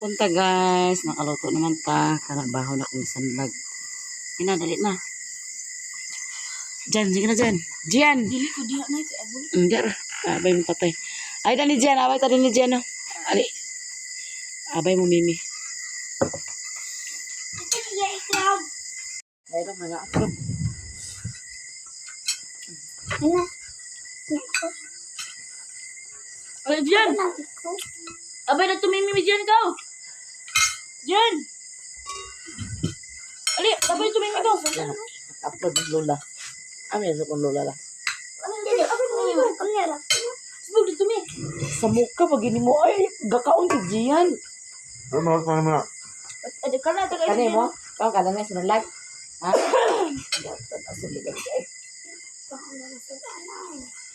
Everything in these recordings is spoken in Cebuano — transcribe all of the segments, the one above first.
Punta guys, nakaluto naman ta. Kanabaho na kong sanlag. Ina, dali na. Diyan, sige na dyan. Diyan! Dili ko diha na kay abol. Hindi ra. Abay mo patay. Ay, dani Diyan. Abay ta ni Diyan. Oh. Ali. Abay mo, Mimi. Ay, mga ako. Ay, Diyan. Abay na tumimimi diyan ka. Diyan. Ali, abay tumimi ka. Yan. Upload ng lola. Ami, sa kong lola lang. Abay tumimi ka. Sabog dito mi. Sa mukha, pag ini mo, ay, gakaon si Gian. Pero mahal pa naman na. Ade ka na taga. Kani mo? Kau kala na sinulag? Ha?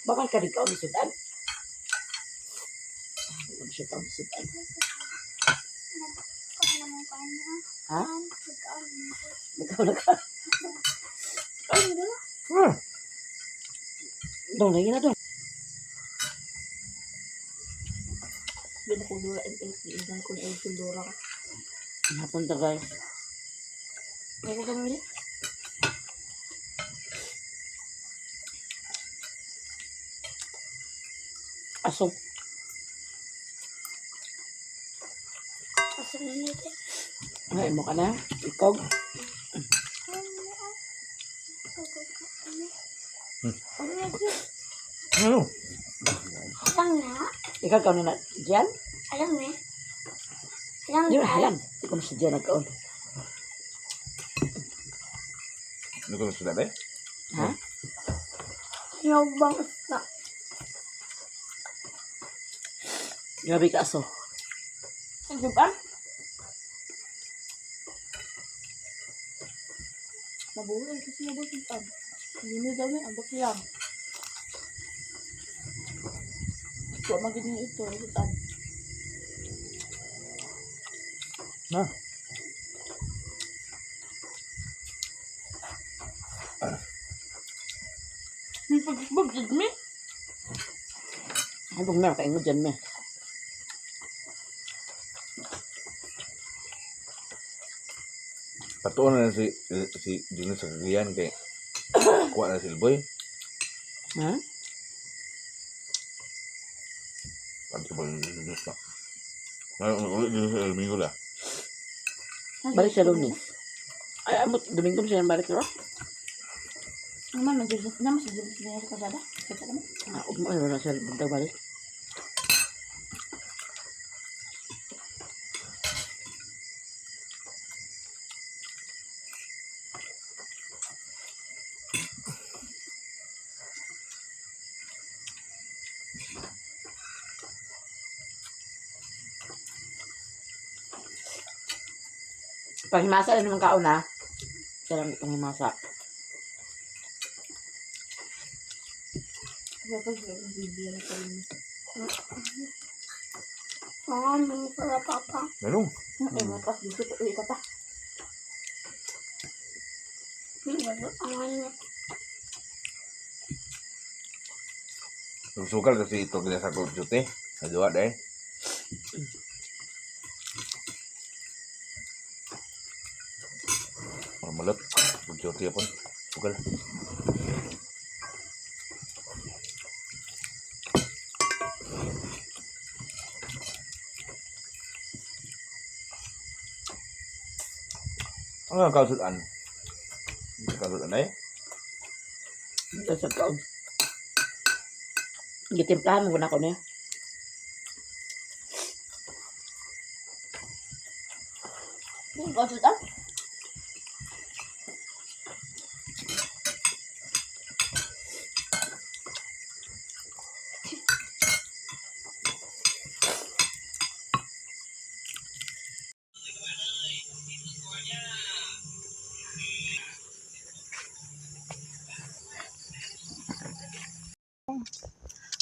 Bakal ka rin ka sudan? Ano siya ka sudan? Ha? Nagkaw na ka. Dong, lagi na dong. Bin ko dura NLC, indan ko ni Dura. Hapon ta guys. Ako kami ni. Aso. Ay, mo ka na. Ikog. Ano na siya? Ano? Ikaw ka na Diyan? Alam eh. Alam Di ba halang? Di ko na si Diyan nagkaon. Ano ko sudah eh? Ha? Yung bang isda. Grabe ka aso. Ano ba? Mabuhay kasi mabuhay ang. Hindi mo gawin ang baklang. Wa man gid ni ito, ito. Na. May pagsbog jud mi. Ay, bang meron kayo dyan, me. Patuon na si si Junior sa Cagayan kay kuha na si Boy. Ha? Pati ba yung Junior na? Ano ulit din sa Domingo la. Balik siya Lunes. Ay, amot, Domingo mo siya balik, no? Naman man jud naman si Jud niya sa kasada. Kita naman. Ah, ugmo, ay, wala siya buntag balik. Panghimasa na naman kaon, ha? Siya lang panghimasa. Dapat sila ang bibigyan ko rin. Oo, may pala papa. Ano? Ay, mapas dito pa uwi ka pa. May wala ang ano. Sukal kasi ito kaya sa Call of Duty. Naduwa deh. Malot. Call of Duty apon. Sukal. Ano ang kasudan? Kasudan eh? Sa kaon. Gitimplahan mo na ako niya. Yung kaso ta?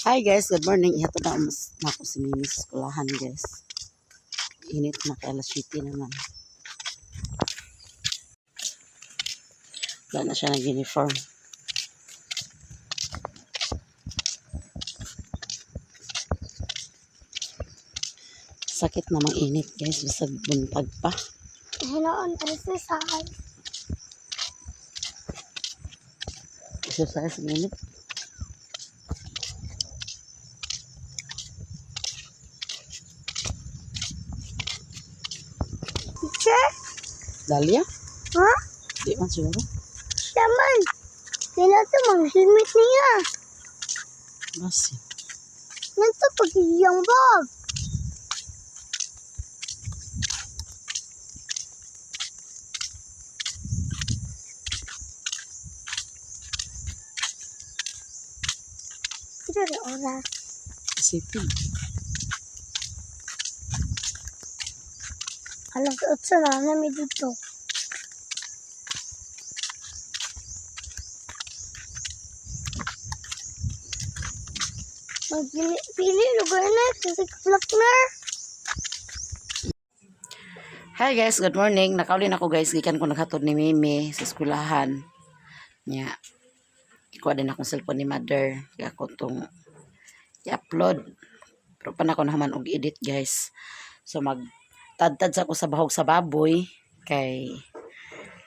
Hi guys, good morning. Ihatod na umas na ako si Mimi sa eskwelahan guys. Init na kay alas 7 naman. Wala na siya nag-uniform. Sakit na mang init, guys, bisag buntag pa. Hinoon, exercise. Exercise ang init. Teacher? Dahlia? Ha? Di man siguro. Siya man. Kailan ito mang helmet niya. Basi. Nanto pag iyang bag. Ito rin oras. Isipin. 8:00 na namin dito. Magpili lugar na kasi Fluckner. Hi guys, good morning. Nakaulin ako, guys, gikan ko naghatod ni Mimi sa eskwelahan. Nya. Ikuha din akong cellphone ni mother. Kaya ako tong i-upload. Pero pa na ako naman og edit, guys. So mag tadtad sa ako sa bahog sa baboy kay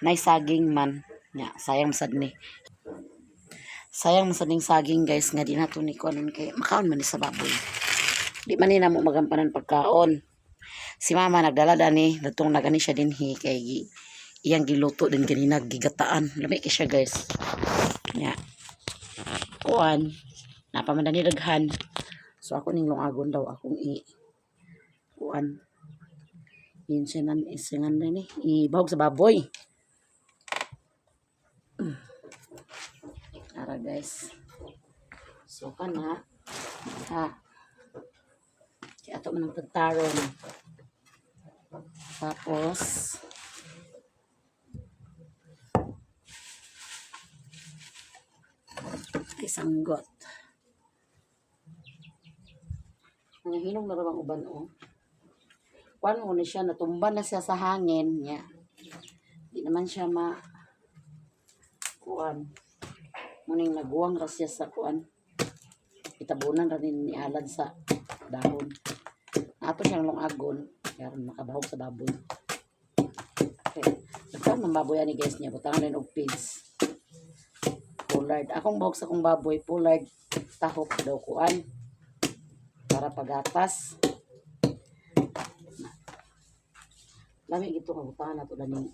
nay saging man. Nya, sayang sad ni. Sayang man sad ning saging, guys, nga di nato ni kuan kay makaon man ni sa baboy. Di man ni namo magampanan pagkaon. Si mama nagdala dani datong nagani siya dinhi kay iyang giluto din ganina, gigataan. Lami kay siya, guys. Nya, kuan napa man dani daghan, so ako ning lungagon daw, akong i kuan insenan isengan ni ibahog sa baboy. Ara, guys, so kana ha, kaya ato man ang tagtaron. Tapos, isanggot. Mga hinog na raw ang uban, oh. Kuan mo na siya, natumba na siya sa hangin niya. Di naman siya ma kuan. Muning naguwang ra siya sa kuan. Itabunan ra ni alad sa dahon. Ato siyang lungagon, karon makabahog sa baboy. Okay. Nagkaon ng baboy ani, guys, niya, butangan din og pigs. Pollard. Akong bahog sa akong baboy, pollard, tahop daw kuan. Para pagatas. Lami gito nga butangan nato ganing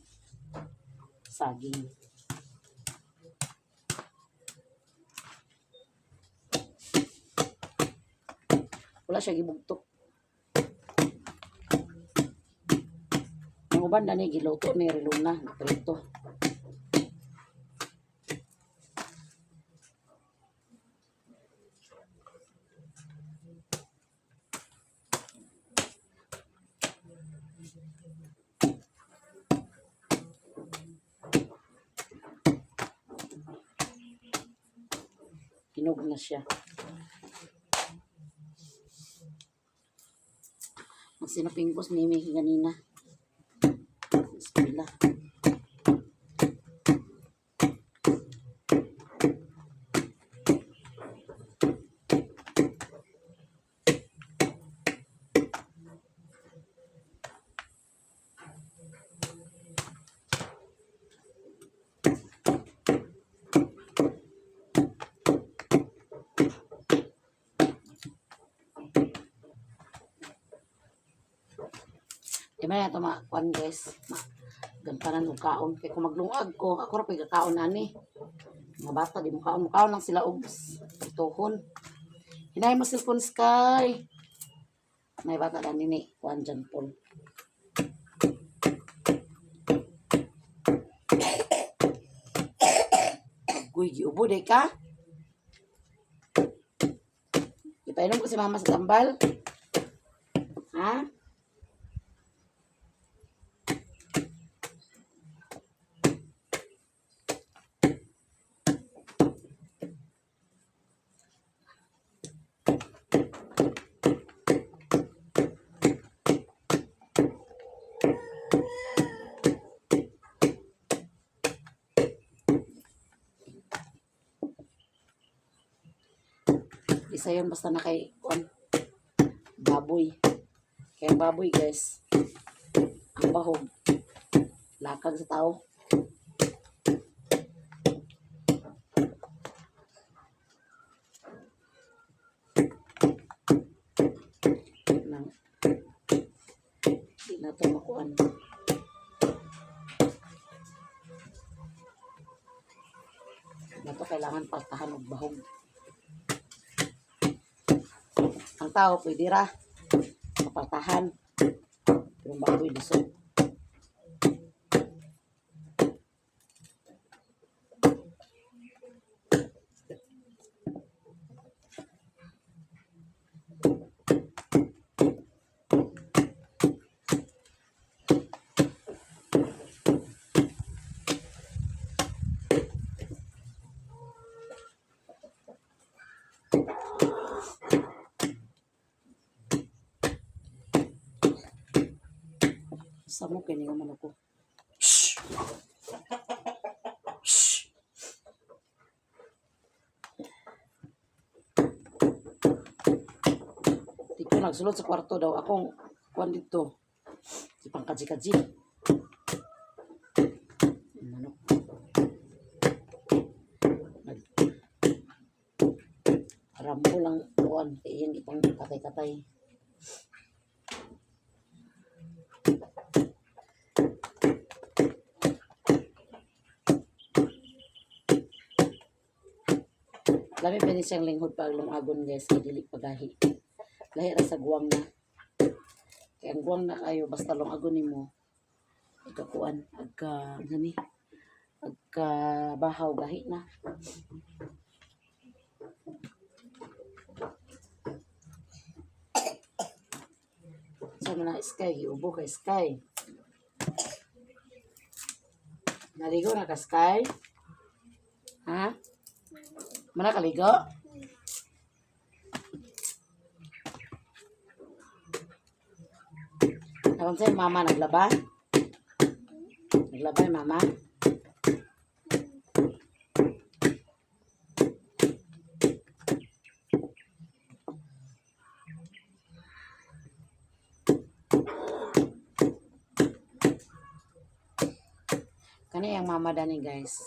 saging. Wala siya gibugtok. Ang uban dani giluto ni Riluna, prito. Hinog na siya. Ang sinupingkos ni Miki kanina. Eskwela. Di man na ito makuan, guys. Ma gampanan og kaon. Kay kung maglungag ko, ako ra pa'y kakaon ani. Mga bata, di mo kaon. Mukaon lang sila og tuhon. Hinay mo cellphone, Sky. May bata na nini. Kuan dyan, Paul. Guy, giubo day ka. Ipainom ko si mama sa tambal. Ha? Isa yun basta na kay kuan baboy. Kaya ang baboy, guys, ang bahog, lakag sa tao. Nang, di na ito makuan. Na to kailangan paltahan og bahog. Ang tao pwede ra mapaltahan. Pero ang baboy lisod. Sa mo kini nga manok ko. Shh! Shh! Dito nagsulod sa kwarto daw akong kuan dito. Di pang kaji-kaji. Ang manok. Nag Rambo lang kuan kay iyang ipang katay-katay. Lami pa ni siyang linghod pag lumagon, guys, kay dili pagahi. Lahi ra sa guwang na. Kay ang guwang na kayo basta lungagon nimo ikakuan agka gani agka bahaw gahi na. Sa na Sky, giubo kay Sky. Naligo na ka, Sky? Ha? Mana kaligo? Aron sa'yo, mama naglaba? Naglaba yung mama? Kani ang mama dani, guys.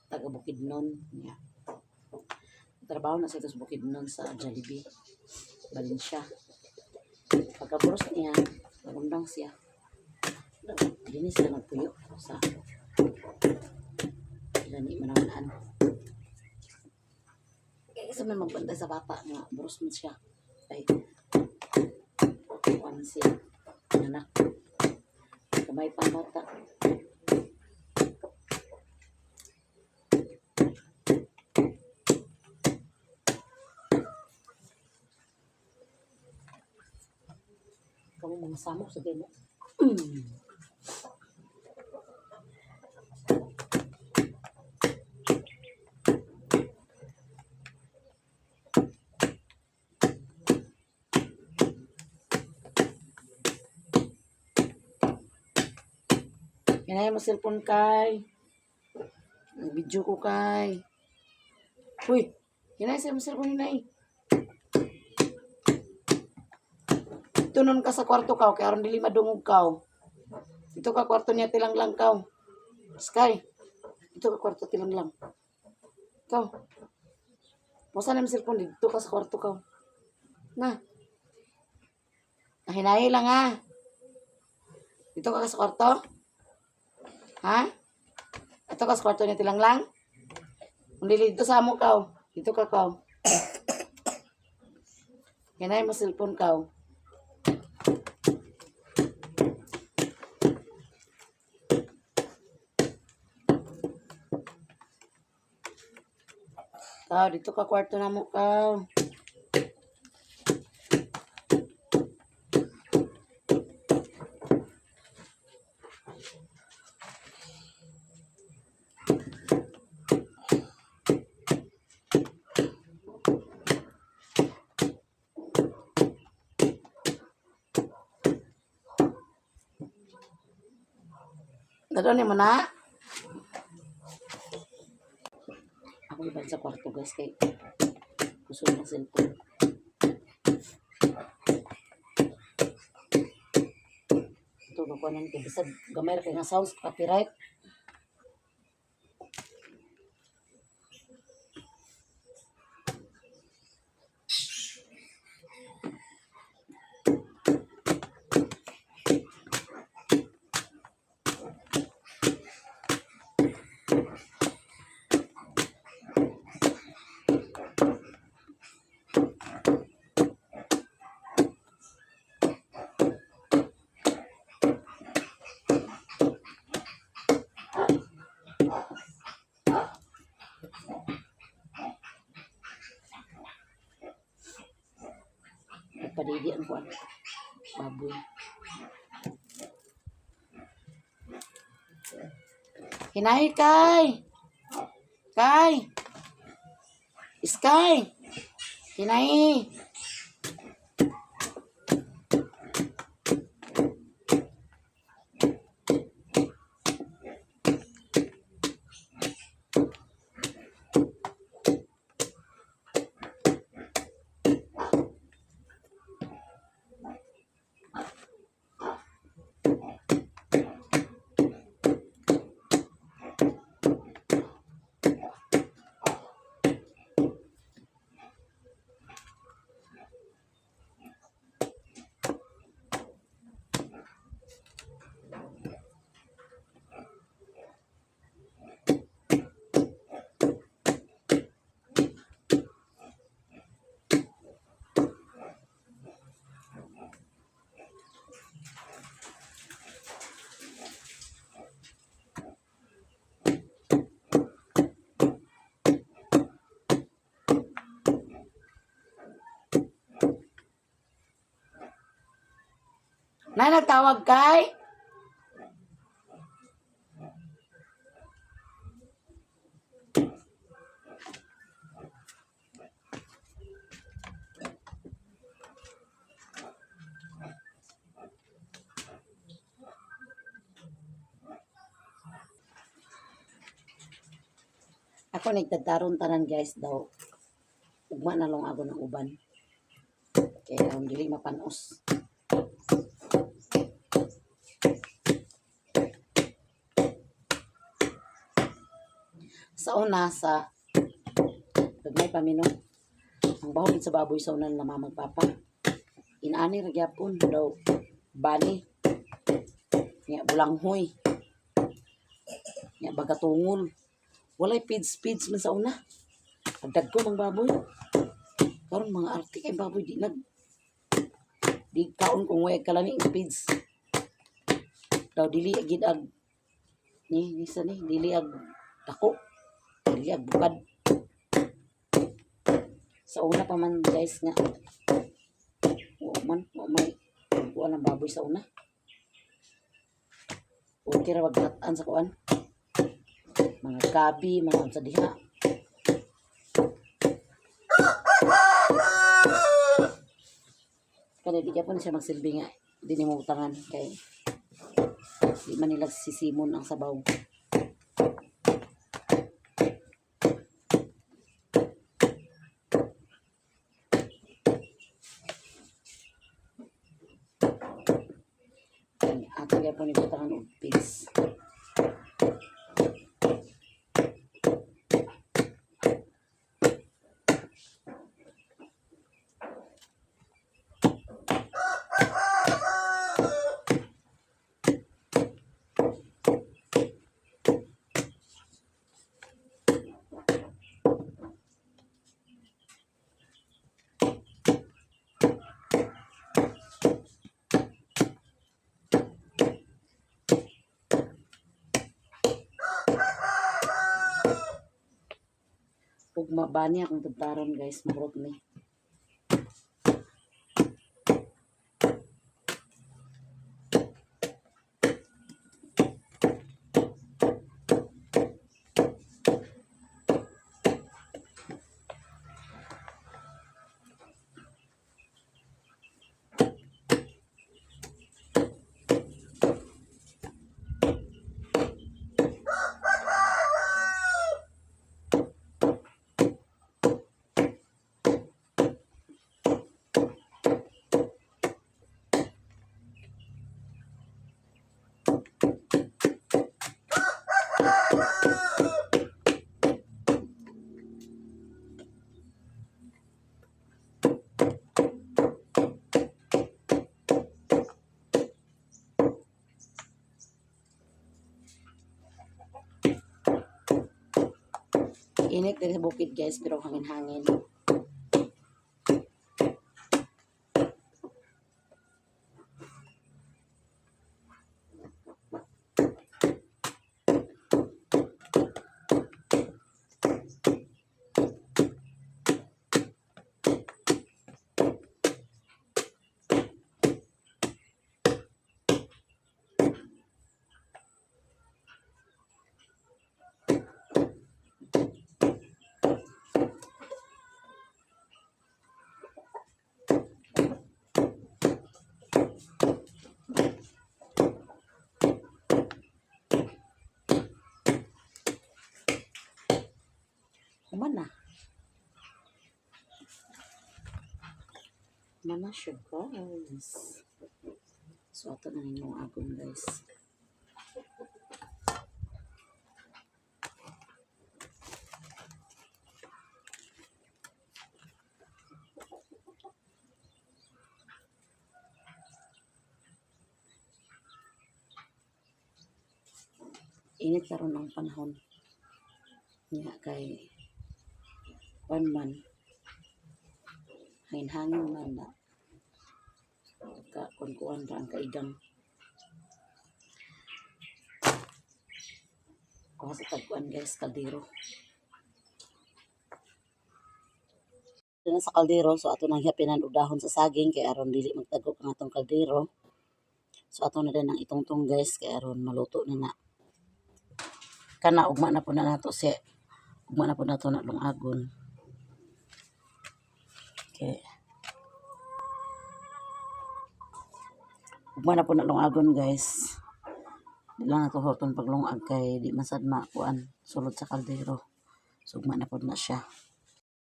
Taga Bukidnon niya. Trabaho na sa ito sa Bukidnon sa Jollibee. Valencia. Pagkaburos niya, nagundang siya. Dini sila nagpuyo sa ila ni manawanaan. Kaya isa may magbantay sa bata nga buros man siya. Ay, kuan siya. Anak. Kamay pa ang bata. Kamu mga samok sa demo. Hinay mo cellphone kay. Nag-video ko kay. Uy, hinay sa mo cellphone hinay. Tunon ka sa kwarto ka, kay aron dili madungog ka. Dito ka kwarto niya tilang lang ka. Sky. Dito ka kwarto tilang lang. Ikaw. Pusa na yung cellphone dito ka sa kwarto ka. Na. Nahinay lang ha. Dito ka sa kwarto? Ha? Ito ka sa kwarto niya tilang lang? Kung dili dito sa amo ka. Oh. Dito ka ka. Hinay mo cellphone ka. Oh. Kaw, dito ka kwarto na mo kaw. Dadon mo na. Ako iba sa kwarto, guys, kay gusto ng cellphone. Ito makuha kay bisag gamay ra kay nga sounds, copyright. Nagpadidi ang kuan. Baboy. Hinay kay. Kay. Sky. Hinay. Nay, nagtawag kay? Ako nagtataron tanan, guys, daw. Ugma na lang ako ng uban. Kaya ang dili mapanos. Sa una sa pag may pamino, ang bahog sa baboy sa una na mamagpapa. Inaani ra gyapon daw bani. Nya bulanghoy. Nya bagatungol. Walay feeds feeds man sa una. Pagdagko mang baboy. Karon mga arte kay baboy di nag di kaon kung way kalami ang feeds. Daw dili gid ag ni ni sa ni dili ag dako. Dili ag bukad. Sa una pa man, guys, nga wa man wa may kuan ang baboy sa una. Okay ra wag sa kuan. Mga gabi, mga unsa diha. Kaya di po siya magsilbi nga di nimo utangan kay di man nila sisimon ang sabaw. Kaya ato gyapon ni butangan og pigs. Ug mabani akong tagtaron, guys, makurot ni. Init din sa bukid, guys, pero hangin-hangin. Human na. Human na siya, guys. So, ato na ninyong agon, guys. Init karon ang panahon. Nga kay kuan man, hangin-hangin man na ka kuan kuan ra ang kaidang. Kuha sa tagkuan, guys, kaldero. Dito na sa kaldero, so ato nang hiapinan og dahon sa saging kay aron dili magtagok ang atong kaldero. So ato na din ang itungtong, guys, kay aron maluto na na. Kana ugma na po na nato si ugma na po nato na lungagon. Okay. Ugma na po na lungagon, guys. Di lang nato horton paglungag kay di man sad makuan sulod sa kaldero. So ugma na po na siya.